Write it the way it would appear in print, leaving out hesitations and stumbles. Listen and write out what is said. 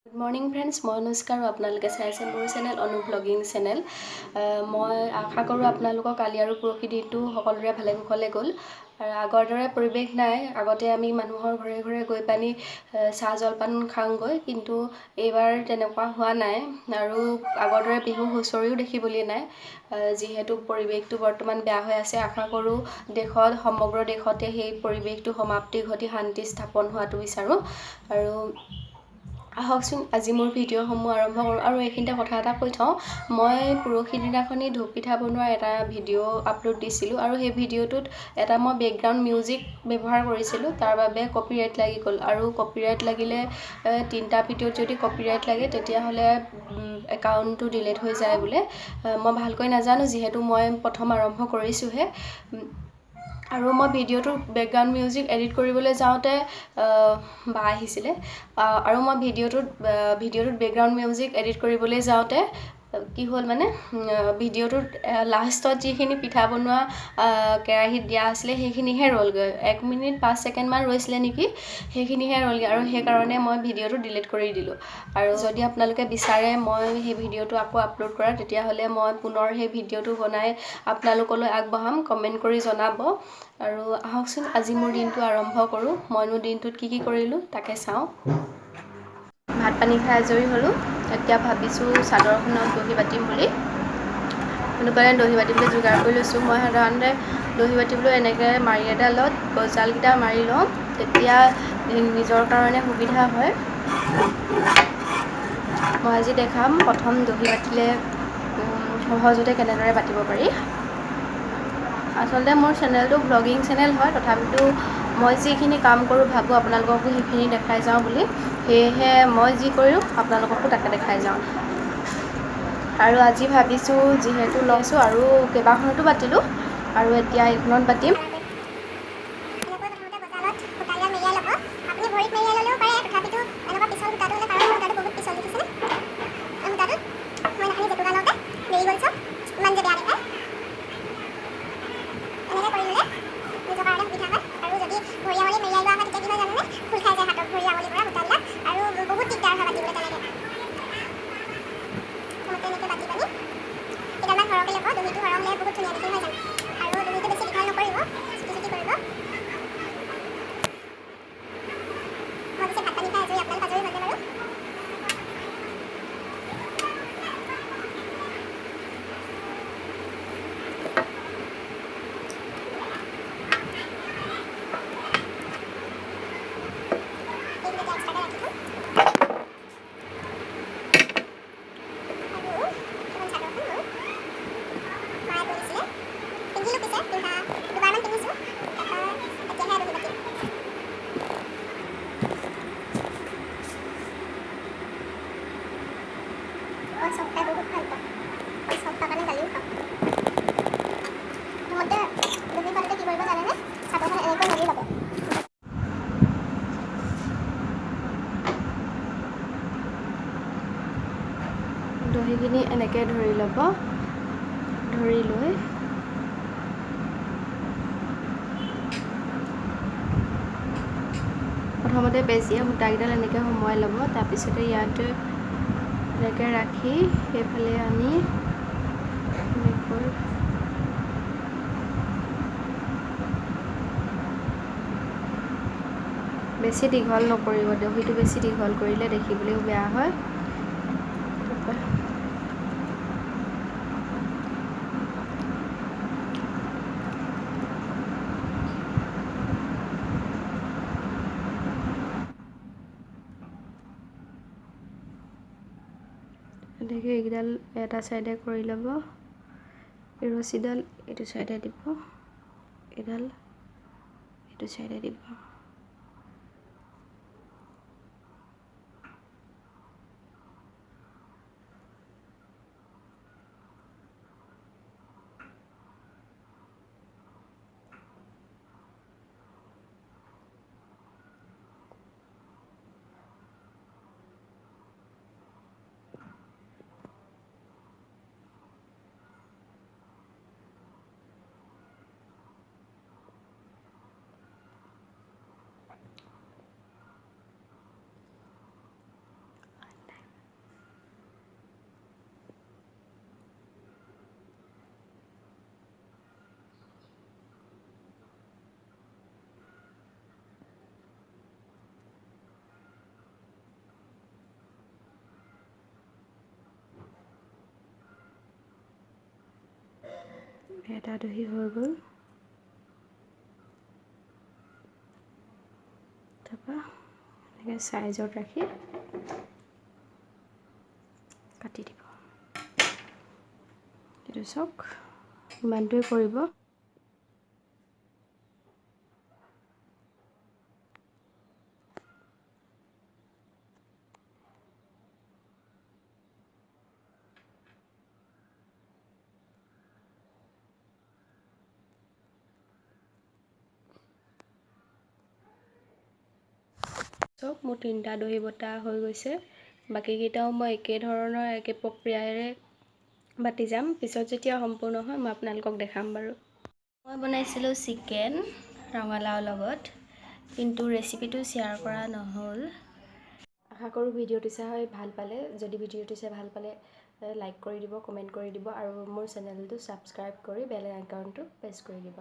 Good morning friends, মই অনুষ্কা আৰু আপোনালোকে চাই আছে মোৰ চেনেল অনু ভ্লগিং চেনেল। মই আশা কৰোঁ আপোনালোকৰ কালি আৰু পৰহি দিনটো সকলোৰে ভালে কুশলে গ'ল। আৰু আগৰ দৰে পৰিৱেশ নাই। আগতে আমি মানুহৰ ঘৰে ঘৰে গৈ পানি চাহ জলপান খাওঁগৈ, কিন্তু এইবাৰ তেনেকুৱা হোৱা নাই আৰু আগৰ দৰে বিহু হুঁচৰিও দেখিবলৈ নাই, যিহেতু পৰিৱেশটো বৰ্তমান বেয়া হৈ আছে। আশা কৰোঁ দেশত, সমগ্ৰ দেশতে সেই পৰিৱেশটো সমাপ্তি ঘটি শান্তি স্থাপন হোৱাটো বিচাৰোঁ। আৰু আহকচোন আজি মোৰ ভিডিঅ'সমূহ আৰম্ভ কৰোঁ। আৰু এইখিনিতে কথা এটা কৈ থওঁ, মই পৰহি দিনাখনি ধূপ পিঠা বনোৱাৰ এটা ভিডিঅ' আপলোড দিছিলোঁ আৰু সেই ভিডিঅ'টোত এটা মই বেকগ্ৰাউণ্ড মিউজিক ব্যৱহাৰ কৰিছিলোঁ, তাৰ বাবে কপিৰাইট লাগি গ'ল। আৰু কপিৰাইট লাগিলে, তিনিটা ভিডিঅ'ত যদি কপিৰাইট লাগে তেতিয়াহ'লে একাউণ্টটো ডিলিট হৈ যায় বোলে। মই ভালকৈ নাজানো, যিহেতু মই প্ৰথম আৰম্ভ কৰিছোঁহে। আৰু মই ভিডিঅ'টোৰ বেকগ্ৰাউণ্ড মিউজিক এডিট কৰিবলৈ যাওঁতে বা আহিছিলে, আৰু মই ভিডিঅ'টোত বেকগ্ৰাউণ্ড মিউজিক এডিট কৰিবলৈ যাওঁতে কি হ'ল মানে, ভিডিঅ'টোত লাষ্টত যিখিনি পিঠা বনোৱা কেৰাহীত দিয়া আছিলে সেইখিনিহে ৰ'লগৈ। 1 মিনিট 5 ছেকেণ্ডমান ৰৈছিলে নেকি, সেইখিনিহে ৰ'লগৈ। আৰু সেইকাৰণে মই ভিডিঅ'টো ডিলিট কৰি দিলোঁ। আৰু যদি আপোনালোকে বিচাৰে মই সেই ভিডিঅ'টো আকৌ আপলোড কৰা, তেতিয়াহ'লে মই পুনৰ সেই ভিডিঅ'টো বনাই আপোনালোকলৈ আগবঢ়াম, কমেণ্ট কৰি জনাব। আৰু আহকচোন আজি মোৰ দিনটো আৰম্ভ কৰোঁ। মইনো দিনটোত কি কি কৰিলোঁ তাকে চাওঁ। ভাত পানী খাই আজৰি হ'লোঁ। এতিয়া ভাবিছোঁ চাদৰখনত দহি বাতিম বুলি। সেইটো কাৰণে দহি বাতিবলৈ যোগাৰ কৰি লৈছোঁ। মই সাধাৰণতে দহি বাতিবলৈ এনেকৈ মাৰি এডালত গজালকেইটা মাৰি লওঁ, তেতিয়া নিজৰ কাৰণে সুবিধা হয়। মই আজি দেখাম প্ৰথম দহি বাতিলে সহজতে কেনেদৰে বাতিব পাৰি। আচলতে মোৰ চেনেলটো ভ্লগিং চেনেল হয়, তথাপিতো মই যিখিনি কাম কৰোঁ ভাবোঁ আপোনালোককো সেইখিনি দেখাই যাওঁ বুলি। সেয়েহে মই যি কৰোঁ আপোনালোককো তাকে দেখাই যাওঁ। আৰু আজি ভাবিছোঁ, যিহেতু লৈছোঁ আৰু কেইবাখনতো বাতিলোঁ, আৰু এতিয়া এইখনত বাতিম। দহিখিনি এনেকৈ ধৰি ল'ব, ধৰি লৈ প্ৰথমতে বেজিয়ে সূতাকেইডাল এনেকৈ সুমুৱাই ল'ব। তাৰপিছতে ইয়াত এনেকৈ ৰাখি সেইফালে আনি এনেকৈ বেছি দীঘল নকৰিব, দহিটো বেছি দীঘল কৰিলে দেখিবলৈও বেয়া হয়। এনেকৈ এইকেইডাল এটা চাইডে কৰি ল'ব, এই ৰছীডাল এইটো চাইডে দিব, এইডাল এইটো চাইডে দিব। এটা দহি হৈ গ'ল। তাৰপৰা এনেকৈ চাইজত ৰাখি কাটি দিব। এইটো চাওক, ইমানটোৱে কৰিব। চাওক, মোৰ 3টা দহি বটা হৈ গৈছে। বাকীকেইটাও মই একেধৰণৰ একে প্ৰক্ৰিয়াৰে বাতি যাম। পিছত যেতিয়া সম্পূৰ্ণ হয় মই আপোনালোকক দেখাম বাৰু। মই বনাইছিলোঁ চিকেন ৰঙালাওৰ লগত, কিন্তু ৰেচিপিটো শ্বেয়াৰ কৰা নহ'ল। আশা কৰোঁ ভিডিঅ'টো চাই ভাল পালে। যদি ভিডিঅ'টো চাই ভাল পালে লাইক কৰি দিব, কমেণ্ট কৰি দিব আৰু মোৰ চেনেলটো ছাবস্ক্ৰাইব কৰি বেল আইকনটো প্ৰেছ কৰি দিব।